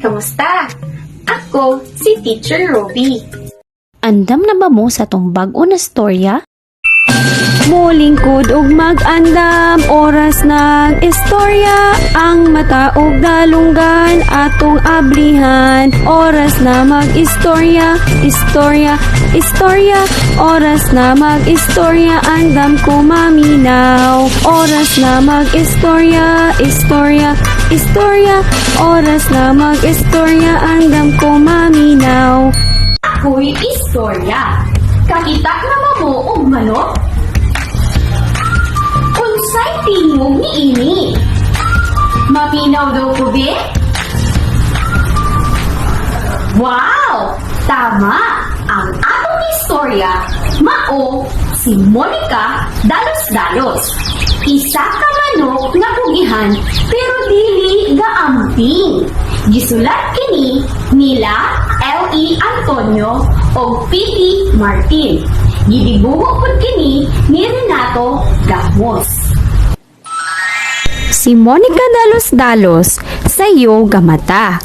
Kamusta? Ako si Teacher Ruby. Andam na ba mo sa atong bag-o na storya? Molingkod og mag-andam, oras ng istorya. Ang mata og dalunggan, atong ablihan. Oras na mag-istorya, istorya, istorya. Oras na mag-istorya, andam ko maminaw. Oras na mag-istorya, istorya, istorya. Oras na mag-istorya, andam ko maminaw. Ako'y istorya. Kakita na ba mo og manok? Unsay tingog niini? Maminaw daw ko be? Wow! Tama! Ang atong istorya mao si Monica Dalos-Dalos. Isa ka manok nga kugihan pero dili gaamping. Gisulat kini nila L.E. Antonio og P.T. Martin. Gidibuho pud kini ni Renato Gamos. Si Monica Dalos-Dalos sayo gamata.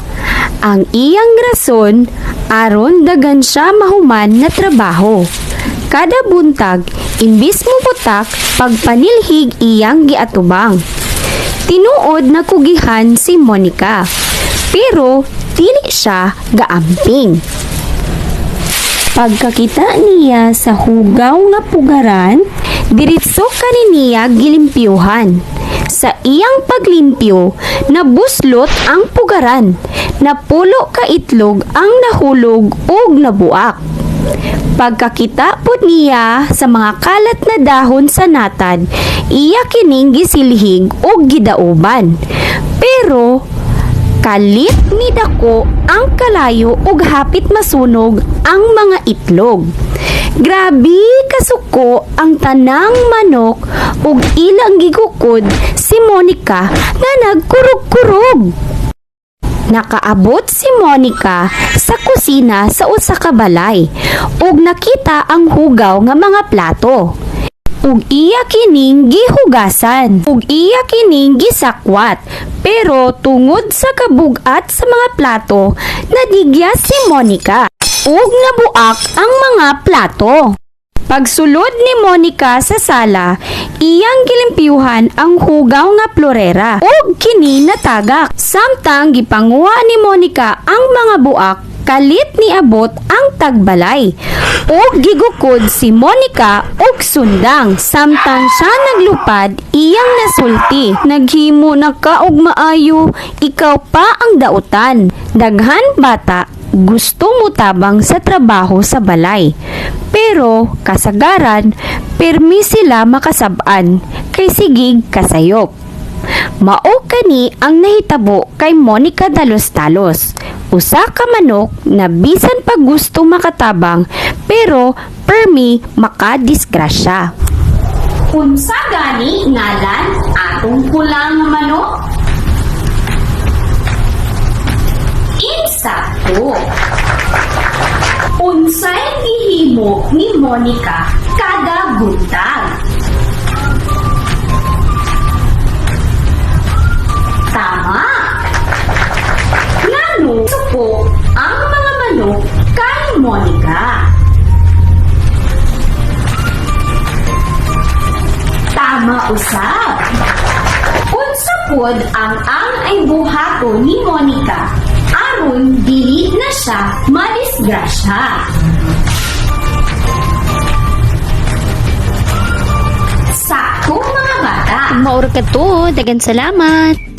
Ang iyang rason aron dagan siya mahuman na trabaho. Kada buntag, imbis mo putak, pagpanilhig iyang giatubang. Tinuod na kugihan si Monica, pero dili siya gaamping. Pagkakita niya sa hugaw nga pugaran, diretso kani niya gilimpyuhan. Sa iyang paglimpyo, nabuslot ang pugaran. Napulo ka itlog ang nahulog ug nabuak. Pagkakita pod niya sa mga kalat na dahon sa natad, iya kining gisilhig ug gidauban. Pero kalit ni dako ang kalayo ug hapit masunog ang mga itlog. Grabe kasuko ang tanang manok ug ilang gigukod si Monica nga nagkurog-kurog. Nakaabot si Monica sa kusina sa usa ka balay ug nakita ang hugaw nga mga plato. Ug iya kining gihugasan, ug iya kining gisakwat. Pero tungod sa kabugat sa mga plato, nadigya si Monica ug nabuak ang mga plato. Pagsulod ni Monica sa sala, iyang gilimpyuhan ang hugaw nga plorera ug kini natagak. Samtang gipanguha ni Monica ang mga buak, kalit niabot ang tagbalay. Ug gigukod si Monica og sundang. Samtang siya naglupad, iyang nasulti. "Naghimo na ka og maayo, ikaw pa ang dautan." Daghan bata gusto mutabang sa trabaho sa balay. Pero kasagaran, permi sila makasab-an kay sigig kasayop. Mao kani ang nahitabo kay Monica Dalos-Dalos. Usa ka manok na bisan pa gusto makatabang pero permi makadisgrasya. Unsa gani ngalan atong pula nga manok? Insakto. Unsay gihimo ni Monica kada buntag? Tama. Ngano suko ang mga manok kay Monica? Tama usab. Unsa pod ang ay buhaton ni Monica aron dili na siya madisgrasya? Sakto, mga bata. Maor ka to, dagan salamat.